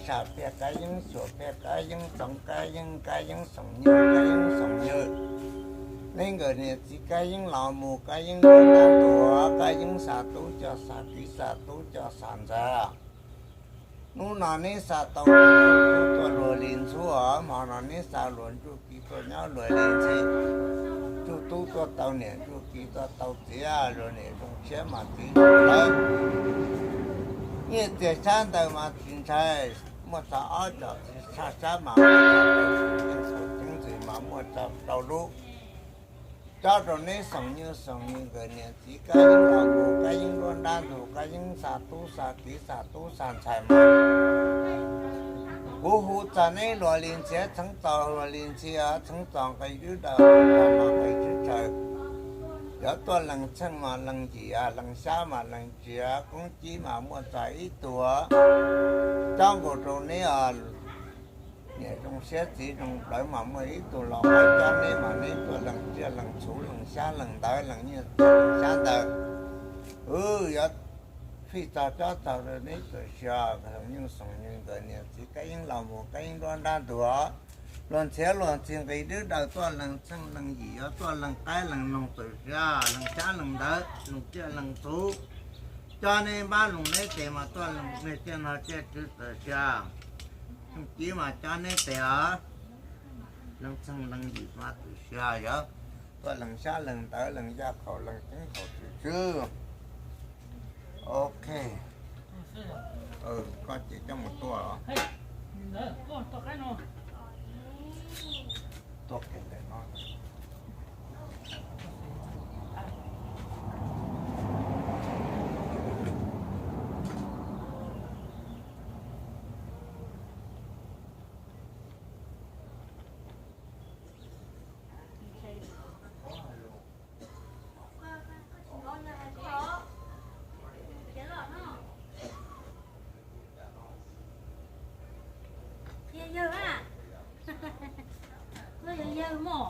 Tsham Phiaj Kab Yeeb, Suam Phiaj Kab Yeeb, Txoov Kab Yeeb, Kab Yeeb Xoom Nywj, Kab Yeeb Xoom Nywj. Neb nkawd niam txiv Kab Yeeb los mus, Kab Yeeb nruab nrab ntuag, Kab Yeeb xa tub coj xa kiv, xa tub coj xa ntxhais. Hnub no neb xa tau tub tuaj luag li ntxhub os, hmo no neb xa luag ntsuj kiv tuaj nyob luag li ntxhi. Ntsuj tub tuaj tau niam, ntsuj kiv tuaj tau txiv, luag niam zoo siab mas txiv zoo lawm. Nyiaj txiag xyab ntawv mas tsis ntshai, muaj txog ob tsom txhaj xyab mas muaj txog rau ceeb ntxwv mas muaj txog rau lub. Cob rau neb Xoom Nywj, Xoom Nywj nkawd niam txiv Kab Yeeb los mus, Kab Yeeb nruab nrab ntug, Kab Yeeb xa tub xa kiv, xa tub xa ntxhais mas. Kuv hu txog neb luag li ntxhi, txheeb txos luag li ntxhi, txheeb txos nqi dwb daws, txheeb txos mas nqi tshwj tshaw. Yog tuaj leej txheej mas leej yim, leej xyab mas leej tsiav, koob cib mas muaj txog ib tug. Cob nkaus rau neb os, niam zoo siab txiv zoo plawv mas muaj ib tug los pab cob neb mas neb tuaj leej tsiaj leej txhuv leej xyab leej ntawv leej nyiaj leej xyab ntawd. Wb yuav fij txog cob txog rau neb txawm sia. Xoom Nywj, Xoom Nywj nkawd niam txiv Kab Yeeb los mus, Kab Yeeb nruab nrab ntug, luag ntxhi luag ntxhi nqi dwb daws, tuaj leej txheej leej yim, yog tuaj leej qaib leej noog txawm sia, leej xyab leej ntawv leej tsiaj leej txhuv. Cob neb npab loos neb tes mas tuaj leej niag tsiaj nog tsiaj tswv txawm sia. Koob cib mas cob neb tes os, leej txheej leej yim mas txawm sia, yog tuaj leej xyab leej ntawv leej yaj khaum leej ceeb khaum txawm tswv. Ok. Koj ces coj mus tua os. Tua kiag ntawm no. Yawg, yawg a, koj yog yawg mog?